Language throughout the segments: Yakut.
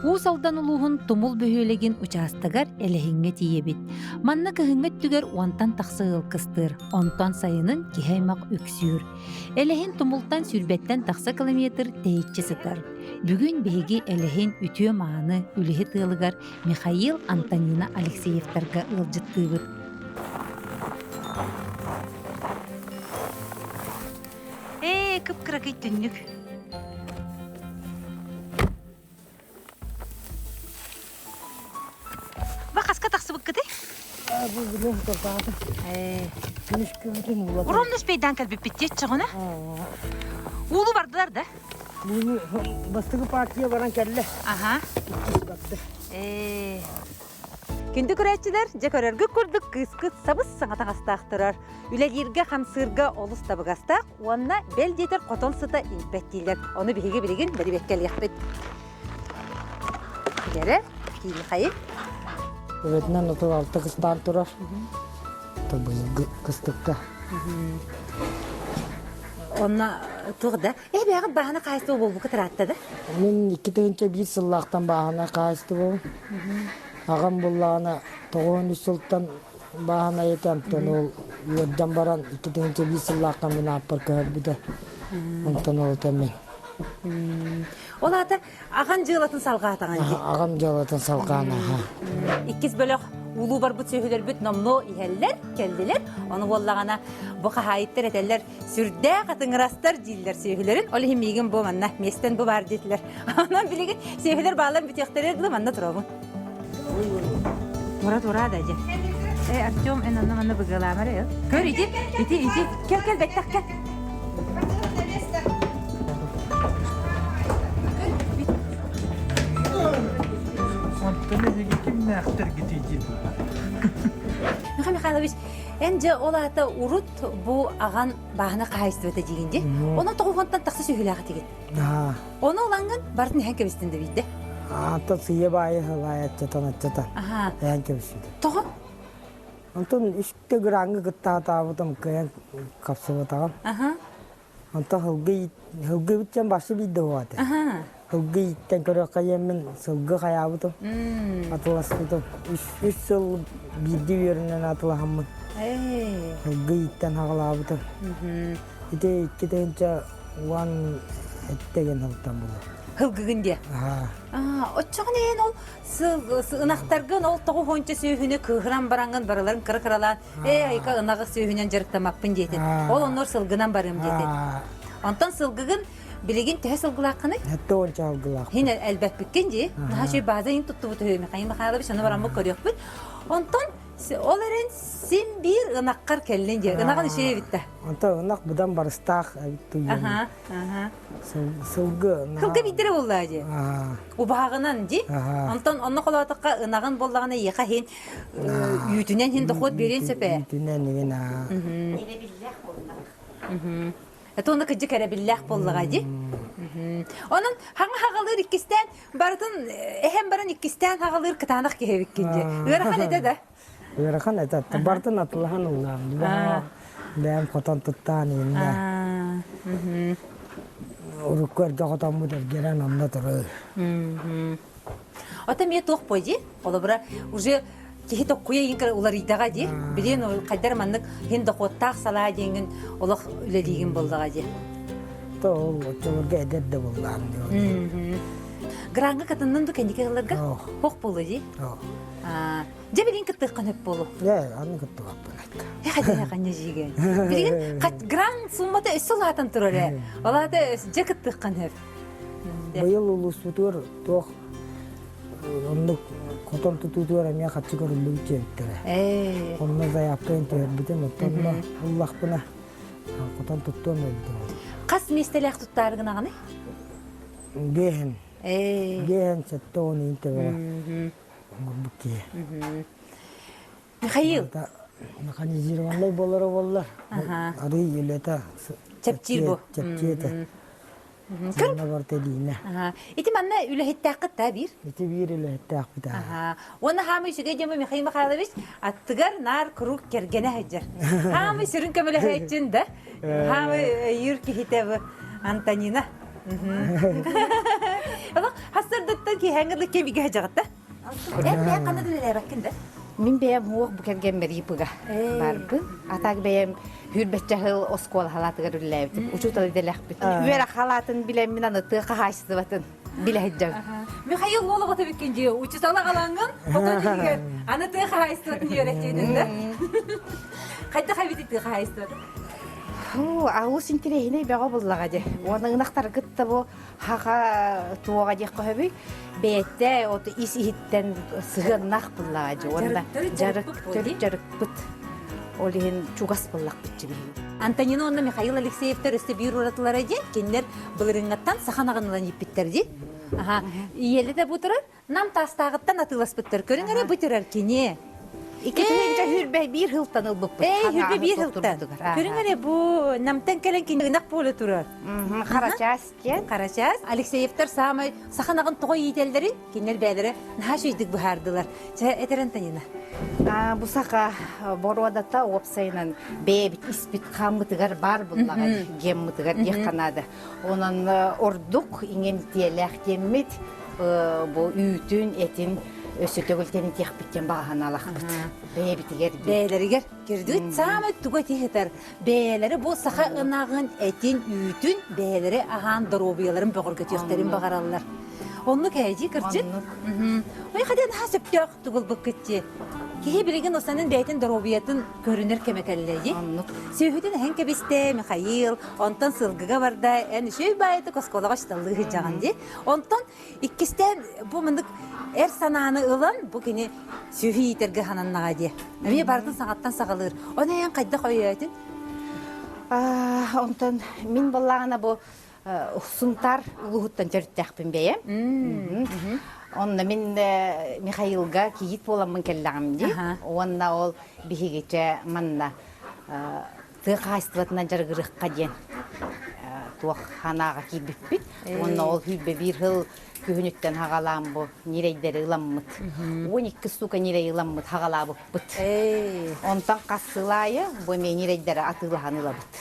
Уус Алдан улууһун Тумул бөһүөлэгин учаастагар Элэһиҥҥэ тиийэбит. Манна кыһыҥҥы өттүгэр уонтан тахса ыал кыстыыр, онтон сайынын киһи аймах үксүүр. Элэһин тумултан сүүрбэттэн тахса километр тэйиччи сытар. Бүгүн биһиги Элэһин үтүө-мааны үлэһит ыалыгар Михаил Антонина Алексеевтарга ыалдьыттыыбыт. Ээ, кып-кыракый түннүк. Ба хаска тахсыбыккытый? Бу билин тохтоото. Ээ. Күнүскүбүтүн уулата. Урон успейдаан кэлбиппит диэччэҕинэ. Уулу бардылар да? Уулу бастакы партия баран кэллэ. Аха. Иккис барда. Ээ. Күндү көрөөччүлэр, дьэ көрөргүт курдук кыыскыт сабыс-саҥа таҥастаах турар. Үлэлииргэ-хамсыырга олус табыгастаах уонна бэл диэтэр хотон сыта иҥпэт дииллэр. Ону биһиги билигин бэрибиэккэлиэхпит. Билэрэ, Михаил. Эбэтинэн 36 кыстаан турар. Быйылгы кыстыкка. Онно туох да? Э, бэйэҕит бааһына хаһаайыстыба буолбукка ыраатта да? Мин 2001 сыллаахтан бааһына хаһаайыстыбабын. Аҕам буллаҕына 93 сылтан бааһынай этэ, онтон ол ыырдан баран 2001 сыллаахха мин ааппар көһөрбүтэ. Онтон ол этэ мин. Ол аата аҕан дьыалатын салҕаатаҕын дии. Аҕам дьыалатын салҕаан аха. Иккис бөлөх улуу барбыт сүөһүлэрбит номнуо иһэллэр, кэллилэр. Ону буоллаҕына бу хаһаайыттар этэллэр сүрдээх атыҥырастар дииллэр сүөһүлэрин. Ол иһин миигин бу манна миэстэн бу баар диэтилэр. Онон билигин сүөһүлэр бааллар бүтүөхтэрэ дылы манна туробун. Тура тура да дьэ. Э, Артем, эн онно манна быгыалаамары. Көр, ити, ити, ити. Кэл, кэл, бэттэх, кэл. Онтон эһиги кимнээхтэргитий диэн Михаил Михайлович, эн дьэ ол аата урут бу аҕан бааһына хаһаайыстыбата диигин дии. Онон тоҕуһуонтан тахса сүһүлээх этигит. Ону ылаҥҥын барытын иһэн кэбистин да биирдэ. Аантан сыйа баайы ылаайаччатан аччата. Иһэн кэбиспитим. Тоҕо? Онтон үстэ граҥҥа кыттаатаабытым кыайан хапсыбатаҕым. Онтон сылгы сылгы бүтсэн башы биирдэ буолаата. Сылгы ииттэн көрүөххэ диэммин сылгы хайаабытым. Атыласпытым. Үс, үс сыл биирдэ үөрэнэн атылаһаммын. Сылгы ииттэн хаҕалаабытым. Ити 2010 эттеген сылтан булар. Сылгыгын диэ? Оччоҕуна эн ол ынахтаргын ол тоҕу уонча сүөһүнү кыыһыран бараҥҥын барыларын кыра-кыралаан ээ айка ынаҕы сүөһүнэн дьарыктаммаппын диэтин. Ол оннугар сылгынан барыам диэтин. Онтон сылгыгын билигин төһө сылгылааххыный? Сэттэ уонча сылгылаахпын. Хин элбэппиккин дии. Наһаа үчүгэй бааза иһин туттубут үһү Михаил Михайлович ону бараммыт көрүөхпүт. Онтон ол эрэн син биир ынаххар кэллин дии. Ынаҕын үчүгэй эбит да. Онтон ынах быдан барыстаах эбит туйуун. Сылгы. Сылгы биирдэрэ буоллаа дии. Убаһаҕынан дии. Онтон онно холоотоххо ынаҕын буоллаҕына эйиэхэ иһин үүтүнэн иһин дохуот биэриэн сөп ээ. Үүтүнэн иһин аа. Эрэбиллээх буоллаҕа. Это онно кырдьык эрэбиллээх буоллаҕа дии. Онон хаҥа хаҕалыыр иккистээн барытын эһэм баран иккистээн хаҕалыыр кытаанах киһи эбиккин дии. Ыарахан этэ да. Ыарахан этэ. Бартын атылаһан ыллаам. Бэйэм хотон туттаан ииннэ. Урукку эргэ хотоммут эргэрэн онно турар. Ата эмиэ туох буой дии? Холобура, уже киһи токкуйа иин уларыйдаҕа дии. Билиэн хайдар маннык хин дохуоттаах салаа диэҥин олох үлэлиигин буоллаҕа дии. То ол оччолорго эдэр да буоллаам дии. Граҥҥа кытыннын ду кэнники ылларга? Хох буолу дии. Дьэ билигин кыттыаххын сөп буолу. Ээ, аны кыттыбаппын айтта. Э, ханна жиген. Билигин гран суммата өссө улаатан турар ээ. Ол аата дьэ кыттыаххын сөп. Быйыл улууспутугар туох оннук хотон тутуутугар эмиэ харчы көрүллүбүт диэбиттэрэ. Ээ. Онно заявка түһэрбитим, оттон ыллахпына хотон туттуом эбитэ. Хас миэстэлээх туттаары гынаҕыный? Биэһин. Ээ. Биэһин 70 иин төбөҕө. Оҥорбут киһи. Михаил. Механизированный буолара буоллар. Арый үлэтэ чэпчиир бу. Чэпчиир этэ. Манна барыта илиинэ. Ити манна үлэһиттээххит да биир? Ити биир үлэһиттээхпит аа. Уонна хаамый үчүгэй дьомо Михаил Михайлович аттыгар наар куруук кэргэнэ сылдьар. Хаамый сүрүн көмөлөһөөччүн да. Хаамый өйүүр киһитэ бу Антонина. Хастардыттан киэһээҥҥэ кэмигэ дьаҕытта. Эн бэйэҥ ханна да үлэлээбэккин да? Мин бэйэм уох бу кэргэммэр ИП-га барбын. А так бэйэм хүрбэччэ сыл оскуола халаатыгар үлэлээбитим. Учуутал идэлээхпит. Үөрэх халаатын билэммин аны тыа хаһаайыстыбатын билэ сылдьабын. Михаил Лолова тэбиккин дии учуутала аҕалаҥҥын хотон иһигэр аны тыа хаһаайыстыбатын үөрэтиэтин да. Хайдах эбитий тыа хаһаайыстыбата? Алус интэриэһинэй бөҕө буллаҕа дии. Уонна ынахтары кытта бу хаха туоҕа диэххэ сөбүй бэйэтэ от ис иһиттэн сыһыаннаах буллаҕа дии уонна дьарык төрүт дьарыкпыт ол иһин чугас буллахпыт биһиги Антонина уонна Михаил Алексеевтар өссө биир уратылара диэн кинилэр былырыыҥҥаттан саха анаҕын ылан ииппиттэр дии. Аха. Ийэлэ да бу турар Нам таастааҕыттан атыыласпыттар. Көрүҥ эрэ, бу турар кини. Иккитинчэ хүрбэ биир сылтан ылбыппыт. Эй, хүрбэ биир сылтан. Көрүҥ эрэ, бу Намтан кэлэн кини ынах буола турар. Харачаас диэн. Харачаас. Алексеевтар саамай саха ынаҕын тоҕо иитэллэрин кинилэр бэйэлэрэ наһаа үчүгэйдик быһаардылар. Чэ, этэр Антонина. Бу саха боруодата уопсайынан бэйэбит испит хааммытыгар баар буллаҕа геммытыгар диэххэ наада. Онон ордук иҥэмтиэлээх диэммит бу үүтүн, этин өссө төгүл тэнитиэхпит диэн баҕа санаалаахпыт. Бэйэбитигэр Бэйэлэригэр кирдибит саамай тугу этиһитэр бэйэлэри бу саха ынаҕын этин, үүтүн бэйэлэри аһаан доруобуйаларын бөҕөргөтүөхтэрин баҕараллар. Оннук ээдьи кырдьык. Ой хаден наһаа сөптөөх тугулбуккут дии. Киһи билигин осанын бэйэтин доруобуйатын көрүнэр кэмэ кэллэ дии. Оннук. Сүөһүтүн эһэн кэбистэ Михаил, онтон сылгыга барда, эн үчүгэй баайытык оскуолаҕа учууталлыы сылдьаҕын дии. Онтон иккистээн бу мындык эр санааны ылан бу кини сүөһү иитэргэ сананнаҕа дии. Эмиэ барытын саҥаттан саҕалыыр. Ону эн хайдах өйөөтүн? Онтон мин буоллаҕына бу Сунтаар улууһуттан төрүттээхпин бэйэм. Онно мин Михаилга кийиит буоламмын кэллэҕим дии. Уонна ол биһигичэ манна тыа хаһаайыстыбатынан дьарыгырыахха диэн туох санааҕа киирбиппит. Уонна ол сүүрбэ биир сыл күһүнүттэн хаҕалаан бу ньирэйдэри ыламмыт. 12 сука ньирэй ыламмыт хаҕалаабыппыт. Онтон хас сыл аайы бу эмиэ ньирэйдэри атыылаһан ылабыт.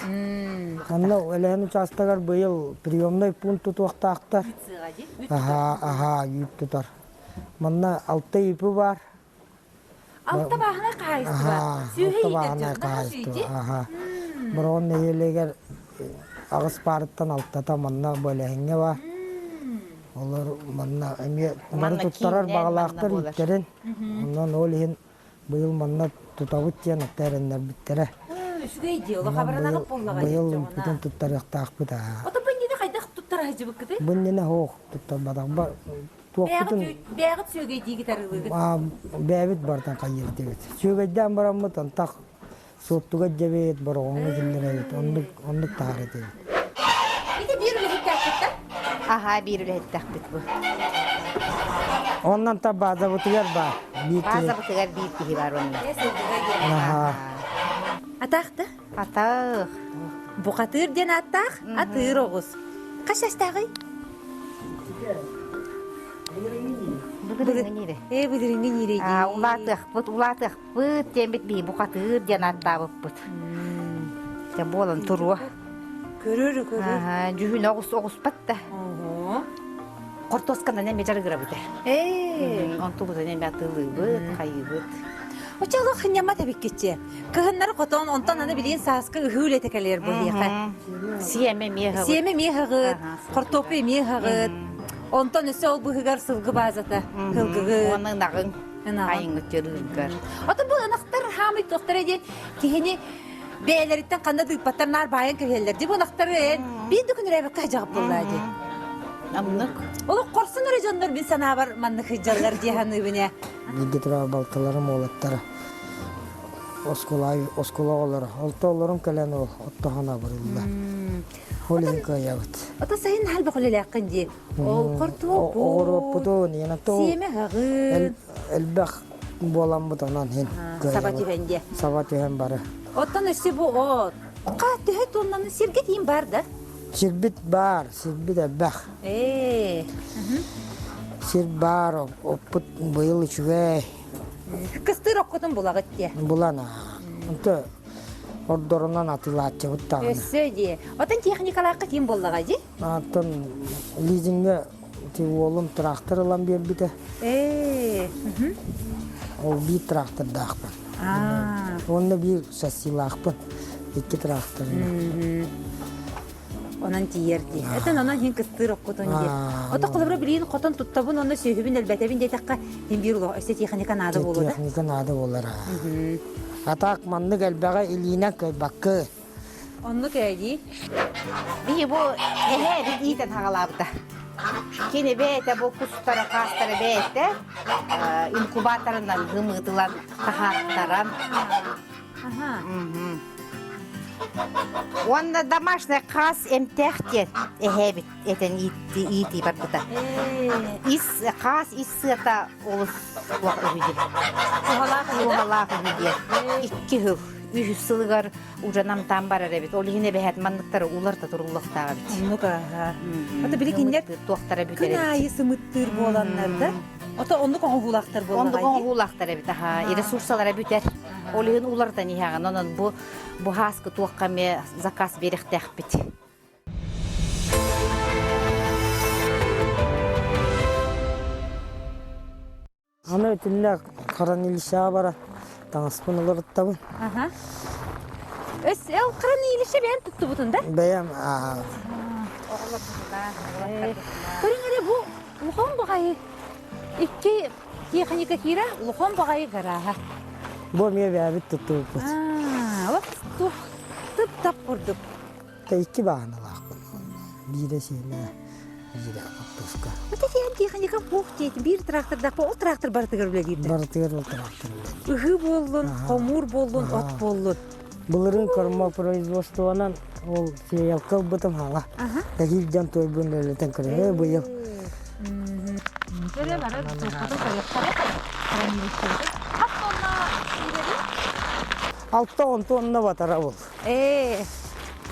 Онно Өлөөн учаастагар быйыл приемнай пункт тутуохтаахтар. Аһаа, аһаа, үүт тутар. Манна алта ИП баар. Алта бааһынай хаһаайыстыба. Сүөһү Алта бааһынай хаһаайыстыба. Аһаа. Бороҕон нэһилиэгэр аҕыс паарыттан алтата манна бөлөһүҥҥэ баар. Олор манна эмиэ бары туттарар баҕалаахтар үүттэрин. Онон ол иһин Быйыл манна тутабыт диэн атта эрэннэрбиттэрэ. Үчүгэй дии, олох абыранаҕыт буоллаҕа Быйыл үүппүтүн туттарыахтаахпыт аа. Ото бу иннинэ хайдах туттара сылдьыбыккытый? Бу иннинэ суох туттарбатахпар туохпутун Бэйэҕит сүөгэйдиигит арыылыыгыт? Бэйэбит бартан хайыырдыбыт. Сүөгэйдээн бараммыт антах Суоттуга дьэбиэт, Бороҕоҥҥо киллэрэбит, оннук оннук таһаар этибит. Ити биир үлэһиттээхпит да? Аһаа, биир үлэһиттээхпит бу. Оннон та баазабытыгар баар. Биир киһи. Баазабытыгар биир киһи бар онно. Аһаа. Атаах да? Атаах. Бухатыыр диэн ааттаах атыыр оҕус. Хас саастааҕый? Ээ, былырыҥҥы ньиирэй дии. Улаатыахпыт, улаатыахпыт Быт диэммит биһи бухатыыр диэн ааттаабыппыт. Дьэ буолан туруо. Көрөр, көрөр. Дьүһүн оҕус оҕуспат да. Хортуосканан эмиэ дьарыгырабыт. Ээ. Онтубутун эмиэ атыылыыбыт, хайыыбыт. Оччо олох ньамат эбиккиччи. Кыһыннары хотон, онтон аны билигин сааскы ыһыы үлэтэ кэлэр буолуоха. Сиэмэ эмиэ ыһабыт. Сиэмэ эмиэ ыһаҕыт, хортуоппу эмиэ ыһаҕыт. Онтон өссө ол быһыгар сылгы баазата, сылгыгыт. Уонна ынаҕыҥ. Айыҥҥыт дьарыыргар. Ото бу ынахтар хаамый туохтара диэн киһини бэйэлэриттэн ханна да ыыппаттар наар баайан кэбиһэллэр. Дии бу ынахтары эн биир да күн үрээбэккэ садьаҕып буоллаа дии. Амнык. Олох хорсун эрэ дьоннор мин санаабар маннык сылдьаллар дии саныыбын ээ. Бииргэ төрөөбүт балтыларым уолаттара оскуола оскуола оҕолоро. Олто олорум кэлэн ол оттоһон абырылла. Ол иһин кыайабыт. Ото сайын халба үлэлээххин дии. Ол хортуоппут. Оҕуруоппутун, иэнэтэ Сиэмэ хаҕын. Элбэх буоламмыт онон иһин Саба түһэн диэ. Саба түһэн бары. Оттон өссө бу от. Ха төһө тоннаны сиргэ тиин бар да? Сирбит баар, сирбит элбэх. Ээ. Сир баар, оппут быйыл үчүгэй. Кыстыыр оккутун булаҕыт диэ. Булан Онто ордорунан атыылааччыбыт даҕаны. Өссө дии. Оттон техникалаахха ким буоллаҕа дии? Оттон лизиҥҥэ Ити уолум трактор ылан биэрбитэ. Ээ. Ол биир трактордаахпын. Уонна биир шассилаахпын. Икки тракторынан. Онон тиийэр дии. Этэн онон иһин кыстыыр оккутун дии. Ото холобура билигин хотон туттабын онно сүөһүбүн элбэтэбин диэтэххэ иһин биир улахан өссө техника наада буолуо да? Техника наада буолар. А так маннык элбэҕи илиинэн кыайбаккы. Оннук ээ дии. Биһи бу эһээ иитэн хаҕалаабыта. Кини бэйэтэ бу кустара, хаастара бэйэтэ инкубаторынан ымыытылан таһааттаран. Уонна домашний хаас эмтээх диэн эһээбит этэн иитии барбыта. Ис хаас ис сыата олус суох үһү диэн. Туһалаах үһү диэн. Икки сыл, үһүс сылыгар уже намтаан барар эбит. Ол иһин эбэһээт манныктары уларыта туруллуохтаах эбит. Оннук аха. Ото били кинилэр туохтара бүтэр күн аайы сымыттыыр буоланнар да. Ото оннук оҥоһуулаахтар буоллаҕа. Оннук оҥоһуулаахтар эбит аха. Ресурсалара бүтэр. Ол иһин уларытан иһэҕин. Онон бу бу хааскы туохха эмиэ заказ биэриэхтээхпит. Аны итиннэ хранилищеҕа баран таҥаспын уларыттабын. Аха. Өс эл хранилище бэйэм туттубутун да? Бэйэм Көрүҥ эрэ бу улахан баҕайы икки техника киирэ улахан баҕайы гарааһа. Бу эмиэ бэйэбит туттубуппут. Аа, вот тух тып-тап курдук. Икки бааһыналаахпын. Биирэ сиэмэ, биирэ хортуоска. Вот эти техника буох диэт биир трактордаах ол трактор барытыгар үлэлиир. Барытыгар ол трактор үлэлиир. Ыһыы буоллун, хомуур буоллун, от буоллун. Былырыын корма производствонан ол сеялка ылбытым хаала. Эһиил дьон туойбун үлэлэтэн көрөр быйыл. Көрө бары туоххатын көрүөхтэрэ. Хас тонна киирэбин? 60 тонна батара ол. Ээ.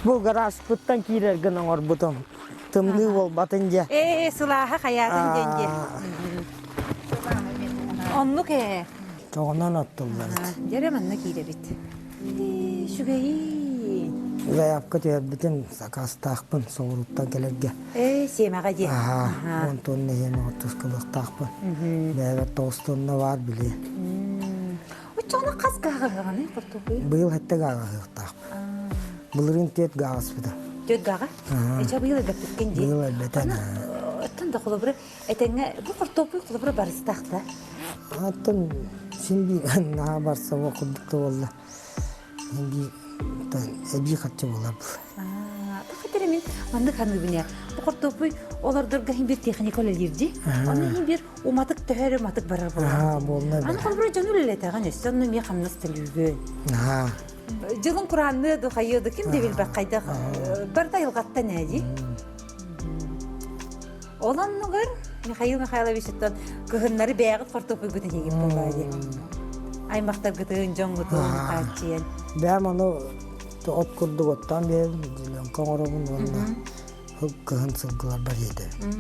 Бу гаражпыттан киирэргин оҥорбутум. Тымныы буолбатын дьэ. Ээ, сылааһа хайаатын диэн дьэ. Оннук ээ. Тоҕунан оттуллар. Дьэрэ манна киирэбит. Ээ, үчүгэйин. Заявка түһэрбитим, сакаастаахпын соҕурууттан кэлэргэ. Ээ, сиэмэҕэ диэн. Аһаа, 10 тонна иһэн оттускалыахтаахпын. Бэйэбэр 9 тонна баар били. Оччоҕуна хас гааҕыһыаҕыный хортуоппуйу? Быйыл сэттэ гааҕыһыахтаахпын. Былырыын түөрт гааҕыспыта. Түөрт гааҕа? Эчэ быйыл элбэппиккин дии. Быйыл элбэтэн. Оттон да холобура этэҥҥэ бу хортуоппуй холобура барыстаах да? Оттон син биир наһаа барсаба курдук да буолла. Син биир эбии харчы буолар был. Тоҕо мин маннык саныыбын ээ. Бу хортуоппуй олордорго иһин биир техника үлэлиир дии. Ону иһин биир уматык төһө эрэ уматык барар буолар. Аны холобура дьону үлэлэтэҕин өссө онно эмиэ хамнас төлүүгүн. Дьылын кураанныа ду хайыа ду ким да билбэт хайдах барыта айылҕаттан ээ дии. Ол оннугар Михаил Михайловичтан кыһыннары бэйэҕит хортуоппуйгутун иһигит буоллаа дии. Аймахтаргытын, дьоҥҥутун хааччыйан. Бэйэм ону от курдук оттоон биэрэбин, зеленка оҥоробун уонна кыһын сылгыларбар иэтэбин.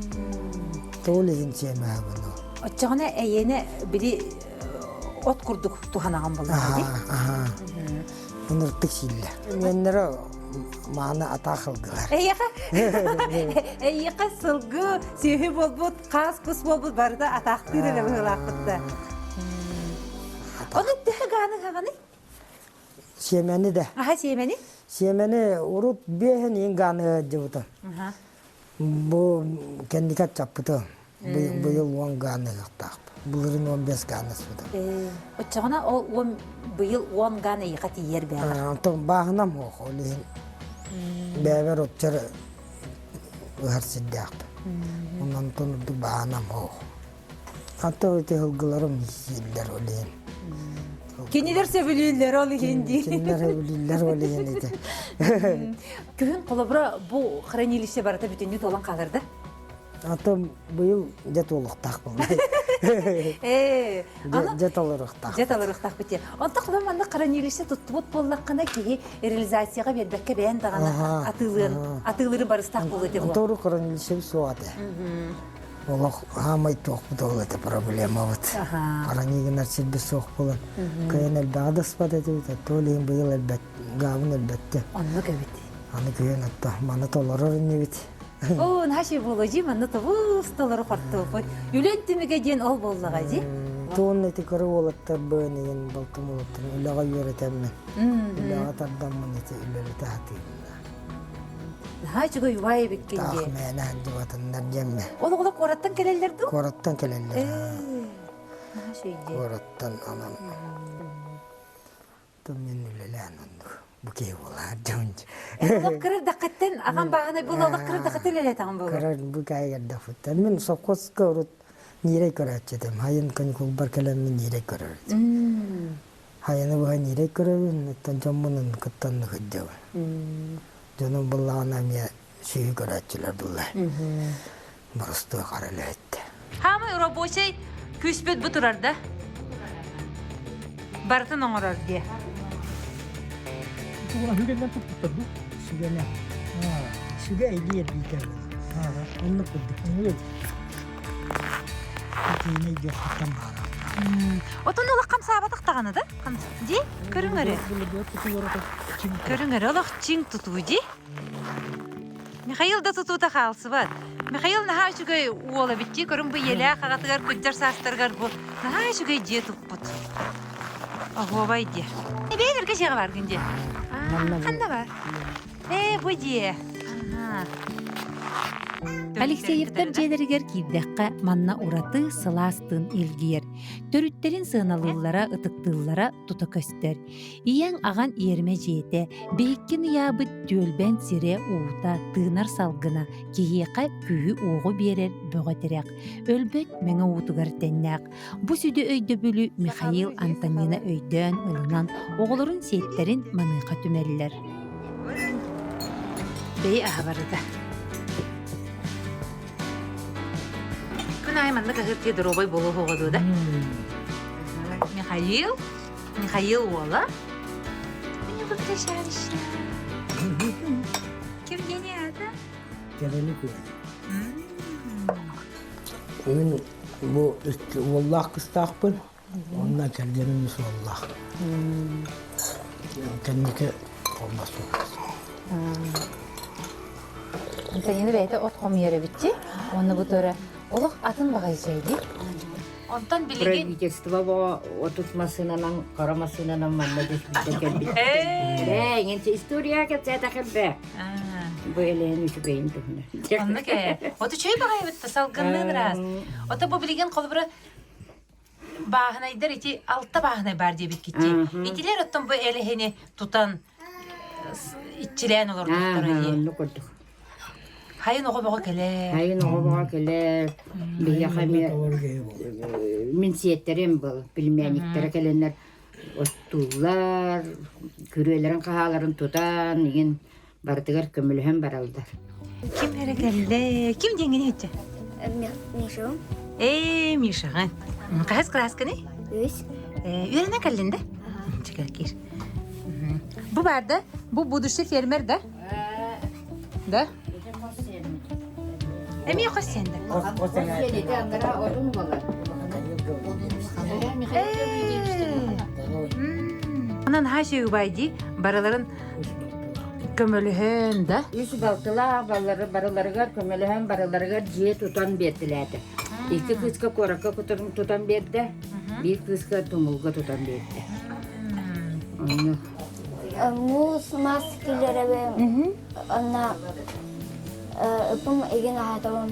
Тоҕо иһин сиэмэһэбин ол. Оччоҕуна эйиэнэ били от курдук туһанаҕын буоллаҕа дии? Аһаа. Ыныртык сииллэр. Миэннэрэ мааны атаах ылгылар. Эйиэхэ эйиэхэ сылгы, сүөһү буолбут, хаас кус буолбут барыта атаахтыыр эрэ быһыылаахпыт да. Ону төһө гааны хаҕаный? Сиэмэни да. Аха сиэмэни? Сиэмэни урут биэһин иин гааны дьыбыта. Бу кэнникат чаппыта. Быйыл уон гааны ыһыахтаах. Былырын 15 гааны ыспыта. Оччоҕуна ол уон быйыл уон гаан эйиэхэ тиийэр бэҕэ. Онтон бааһынам суох ол иһин бэйэбэр оччор ыһар сирдээхпин. Онон ордук бааһынам суох. Ата ити сылгыларым сииллэр ол иһин. Кинилэр сөбүлүүллэр ол иһин дии. Кинилэр сөбүлүүллэр ол иһин ити. Күһүн холобура бу хранилище барыта бүтүннүү туолан хаалар да? Ата быйыл дьэ туолуохтаах буолла. Ээ, Дьэ толоруохтаах. Дьэ толоруохтаах бит. Онтон холобура маннык хранилище туттубут буоллаххына киһи реализацияҕа биэрбэккэ бэйэн даҕаны атыылыан атыылыыры барыстаах буолуо этэ буо. Онтору хранилище суох этэ. Олох хаамай туохпут ол этэ проблемабыт. Хараньыгынар сирбит суох буолан кыайан элбэҕи да ыспат этибит, то ол иһин быйыл элбэт, гаабын элбэттэ. Оннук эбит. Аны кыайан отто маны толорор иннибит. Оо, наша буолуо дии, манна тобус толору хортуоппуй. Үлэн түмүгэ диэн ол буоллаҕа дии. Туон ити кыра уолаттарбын иһин балтым уолаттарын үлэҕэ үөрэтэммин, үлэҕэ тардаммын ити үлэлэтэ сатыыбын. Наһаа үчүгэй убай эбиккин Таах дии. мээнэ сылдьыбатыннар диэммэ. Ол оҕолор куораттан кэлэллэр дуу? Куораттан кэлэллэр. Наһаа үчүгэй дии. Куораттан анан мин үлэлээн оннук бу киһи буолаар дьон. Олох кырырдаххыттан аҕам бааһынай буола олох кырырдаххыттан үлэлээтэҕим буолуо. Кырар бу кайгардахпыттан мин совхозка урут ньирэй көрөөччү этим. Хайын каникулбар кэлэн мин ньирэй көрөр этим. Хайаны быһа ньирэй көрөбүн, оттон дьоммунун кыттан сылдьабын. Дьонум буллаҕына эмиэ сүөһү көрөөччүлэр булла. Боростуой хара үлэһиттэр. Хаамай рабочай күүспүт бу турар да? Барытын оҥорор диэ. Сүгэннэн туппуттар дуу? Сүгэнэ. Сүгэ илии эргиитэ. Оннук курдук. Итиини өйдүөххүттэн баара. Отон олох хамсаабатах даҕаны да? Дии, көрүҥ эрэ. Көрүҥ эрэ, олох чиҥ тутуу дии. Михаил да тутуута хаалсыбат. Михаил наһаа үчүгэй уол эбит дии, көрүҥ бу ийэлээх аҕатыгар кырдьар саастарыгар бу наһаа үчүгэй дьиэ туппут. Оһуобай дии. Бэйэлэргэ дьиэҕэ бааргын дии. Ханна бар? Ээ, бу дьиэ. Алексеевтар дьиэлэригэр киирдэххэ, манна ураты сылаас тыын илгийэр. Төрүттэрин сыаналыыллара, ытыктыыллара тута көстөр. Ийэҥ аҕан иэрмэ дьиэтэ, биһиккин ыйаабыт түөлбэн сирэ уута, тыынар салгына, киһиэхэ күүһү-уоҕу биэрэр бөҕө тирэх, өлбөт мэҥэ уутугар тэннээх. Бу сүдү өйдөбүлү Михаил Антонина өйдөөн ылынан, оҕолорун сиэттэрин маныаха түмэллэр. Бэйи аһа барыта. Күн аайы маннык аһыыр киһи доруобай буолуо суоҕа дуо да? Михаил, Михаил уола. Не выключайся. Ким диэни аата? Кэрэни күөн. Мин бу уоллаах кыстаахпын, уонна кэргэним үс уоллаах. Кэнники холбоспуппут. Антонина бэйэтэ от хомуйар эбитчи. Уонна бу туора олох атын баҕайы чэй дии. Онтон билигин Правительство бо отут массыынанан, хара массыынанан манна түспүттэ кэлбит. Ээ, иҥэнчэ история кэпсээтэхим бэ. Бу элээн үчүгэйин туһунан. Оннук ээ. От үчүгэй баҕайыбыт да салгынныын ыраас. Ото бу билигин холобура бааһынайдар ити алта бааһынай баар диэбиккитти. Итилэр оттон бу элэһини тутан иччилээн олордохторо дии. Оннук курдук. Хайын оҕо бөҕө кэлэр. Хайын оҕо бөҕө кэлэр. Биһиэхэ эмиэ мин сиэттэрим был племянниктара кэлэннэр оттууллар, күрүөлэрин хаһааларын тутан игин барытыгар көмөлөһөн бараллар. Ким эрэ кэллэ? Ким диэҥҥин иһиччэ? Миша. Ээ, Мишаҕын. Хаһыс кылааскыный? Үс. Ээ, үөрэнэ кэллин да? Чекер киир. Бу бар да? Бу будущий фермер да? Да? Эмиэ хос сиэнде. Онон хааши убай дии барыларын көмөлөһөн да. Үс балтылаах баллары барыларыгар көмөлөһөн барыларыгар дьиэ тутан биэрдилээтэ. Икки кыыска куоракка тутан биэрдэ, биир кыыска тумулга тутан биэрдэ. Онно Муус мас киллэрэбин, онно ыпым игин аһатабын.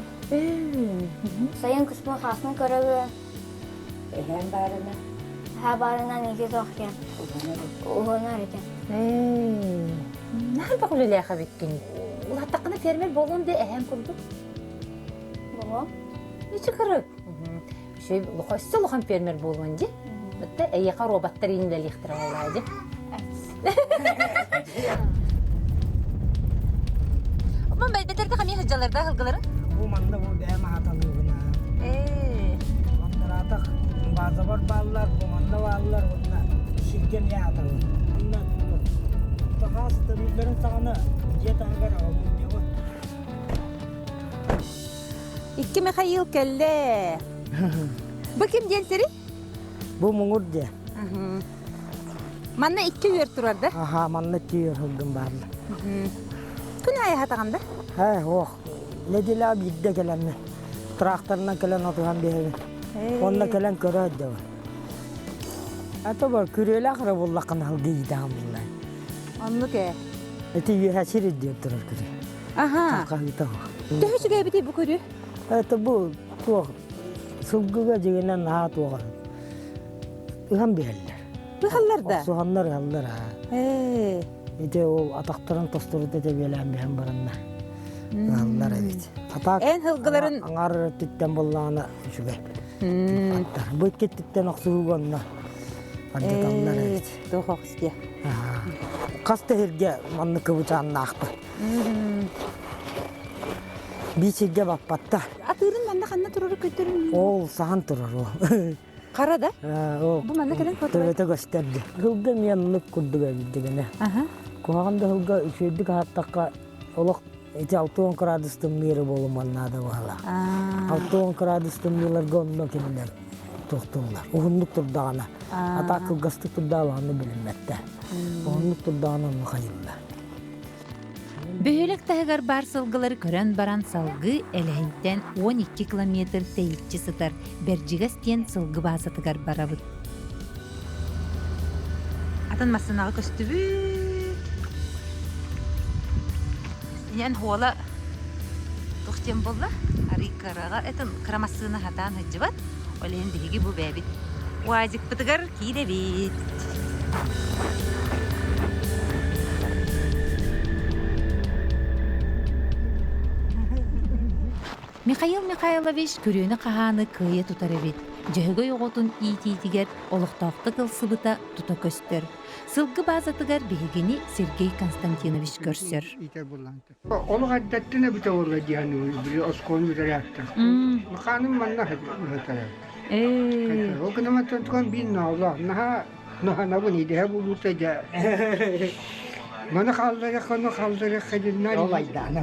Сайын кыспын хааспын көрөбүн. Эһэм баарына? Эһээ баарынан ити туох диэн уһунар этим. Наһаа элбэх үлэлээх эбиккин. Улааттаххына фермер буолуон да эһэм курдук? Буолуом. Ниче кырык. Өссө улахан фермер буолуон дии. Бытта эйиэхэ роботтар ииннэлиэхтэрэ буолаа дии. Мам бэйбэтэрдэ хамыы сылдьаллар да сылгыларын? Бу манна бу бэйэм аһаталыыбын Ээ. Маннараатах баазабар бааллар, бу манна бааллар уонна сиргэ эмиэ аһатабын. Онно тахаас төрүүллэрин саҕана дьиэ таһыгар аҕалбын Икки Михаил кэллэ. Бу ким диэн сири? Бу муҥур диэ. Манна икки үөр турар да? Аха, манна икки үөр сылгым бааллар. Күн аайы аһатаҕын да? Ээ, ох. Нэдиэлэҕэ биирдэ кэлэммин тракторынан кэлэн отуһан биэрэбин. Онно кэлэн көрө сылдьабын. А то бар күрүөлээх эрэ буллаххына сылгы иитэҕин буллай. Оннук ээ. Ити үөһэ сир үрдүгэр турар күрүө. Аха. Хаһыыта суох. Төһө үчүгэйбитий бу күрүө? Это бу туох сылгыга дьиҥинэн наһаа туох ыһан биэрэллэр. Ыһаллар да? Охсуһаннар ыһаллар аа. Ээ. Ити ол атахтарын тосторута тэбиэлээн биһэн баранна. Ыһаллар эбит. Атаак Эн сылгыларын аҥар өттүттэн буллаҕына үчүгэй. Аттар. Бу иккиттиттэн охсуһууга онно алдьаталлар эбит. Туох охсуйа. Хас да сиргэ маннык кыбычааннаахпын. Биир сиргэ баппатта. Атыырын манна ханна турары көтөрүн? Ол саһан турар ол. Хара да? Бу манна кэлэн Төбөтө көстөрдө. Сылга эмиэ оннук курдук эбит дигэнэ. Куһаҕан да сылга үчүгэйдик аһаттахха олох ити 60 градус тымныыры буолуман наада баһылаах. 60 градус тымныыларга онно кинилэр туохтууллар. Уһуннук турдаҕына, атаак кылгастык турдаҕына билиммэттэр. Уһуннук турдаҕына онно хайыллар. Бөһүөлэк таһыгар баар сылгылары көрөн баран салгыы Элэһинтэн 12 километр тэйиччи сытар Бэрдьигэс диэн сылгы баазатыгар барабыт. Атын массыынаҕа көстүбүт. Ийэн хуола туох диэн буолла? Арый кыраҕа этин кыра массыына хатаан сылдьыбат. Ол иһин биһиги бу бэйэбит УАЗикпытыгар киирэбит. Михаил Михайлович күрүөнү-хаһааны кыайа тутар эбит. Дьөһөгөй оҕотун иитиитигэр олохтоохтук ылсыбыта тута көстөр. Сылгы баазатыгар биһигини Сергей Константинович көрсөр. Олох эрдэттэн эбитэ буолла диэн били оскуоланы бүтэрээттэр. Маханым манна ыһытара. Ол гынан туган биир ноолоох наһаа наһанабын идэһэ булуута дьэ. Маны хаалларыахха, ону хаалларыахха дьиннэр. Ол айдаана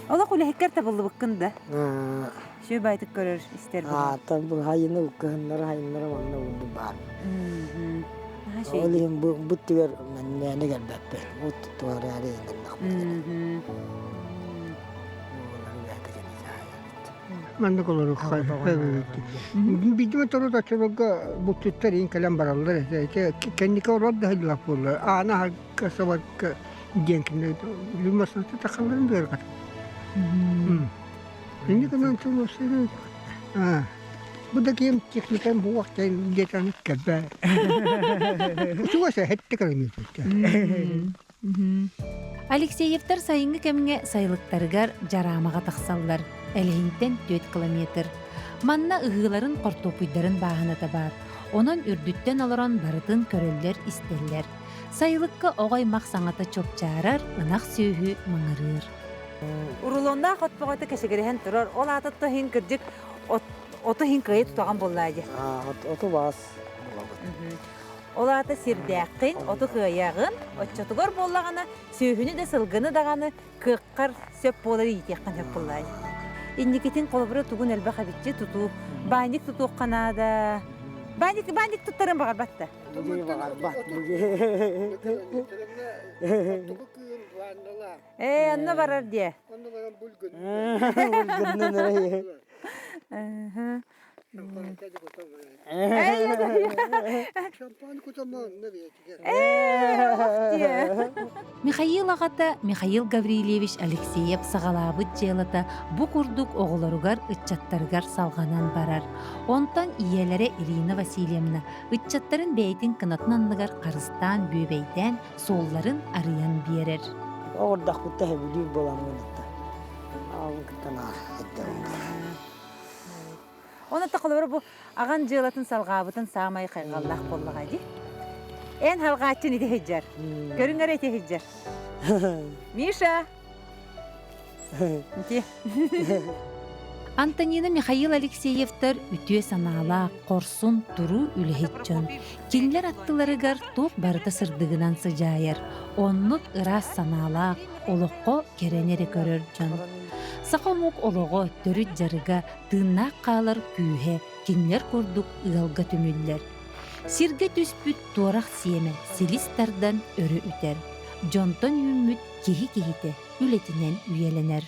Олох үлэһиккэр табыллыбыккын да. Үчүгэй баайтык көрөр, истэр Ааттан бу хайыны кыһыннары хайыннары манна бу баар. Ол иһин бу бу түгэр мэннээни кэлбэппин. От туораары иҥэрнэхпин. Маннык олоруохха Видимо, торут оччолорго булчуттар иин кэлэн бараллар этэ. Кэнники олор да сылдьыбат буоллар. Аана аһарга сабарга диэн кинилэр люмасната тахалларын быаргат. Инник гынан сылы Бу да киэм техникам буох диэтэн кэлбэ. Чугас хэтте кэлэмиэт. Алексеевтар сайыҥҥы кэмҥэ сайылыктарыгар Дьараамаҕа тахсаллар. Элэһинтэн 4 километр. Манна ыһыыларын хортуоппуйдарын бааһыната баар. Онон үрдүттэн олорон барытын көрөллөр-истэллэр. Сайылыкка оҕо аймах саҥата чуопчаарар, ынах сүөһү маҥырыыр. Урулуоннаах от бөҕөтө кэчигирэһэн турар. Ол аата иһин кырдьык оту иһин кыайа тутаҕын буоллаа дии. Оту баас булабыт. Ол аата сирдээххин, оту кыайаҕын, оччотугар буоллаҕына сүөһүнү да сылгыны даҕаны кыаххар сөп буолар иитиэххин сөп буоллаа дии. Инникитин холобура тугун элбэх эбитчи тутуу, баанньык тутуохха наада. Баанньык, баанньык туттарын баҕарбат да. Баҕарбат. Ээ, онно барар диэ. Онно баран булгун. Булгуннан эрэ. Михаил аҕата Михаил Гаврильевич Алексеев саҕалаабыт дьыалата бу курдук оҕолоругар, ыччаттарыгар салҕанан барар. Онтон ийэлэрэ Ирина Васильевна ыччаттарын бэйэтин кынатын анныгар харыстаан бүөбэйдээн суолларын арыйан биэрэр. Оҕордохпут сөбүлүүр буоламмын аҕабын кытта наар сылдьабын. Оны холобура бу аҕан дьыалатын салҕаабытын саамай хайҕаллаах буоллаҕа дии. Эн халҕааччын ити сылдьар. Көрүҥ эрэ ити сылдьар. Миша! Ити. Антонина Михаил Алексеевтар үтүө санаалаах, хорсун, туруу үлэһит дьон. Кинилэр аттыларыгар туох барыта сырдыгынан сыдьаайар, оннук ыраас санаалаах, олоххо кэрэни эрэ көрөр дьон. Саха омук олоҕо, төрүт дьарыга, тыыннаах хаалар күүһэ кинилэр курдук ыалга түмүллэр. Сиргэ түспүт туорах сиэмэ силис тардан өрө үтэр. Дьонтон үүммүт киһи киһитэ үлэтинэн үйэлэнэр.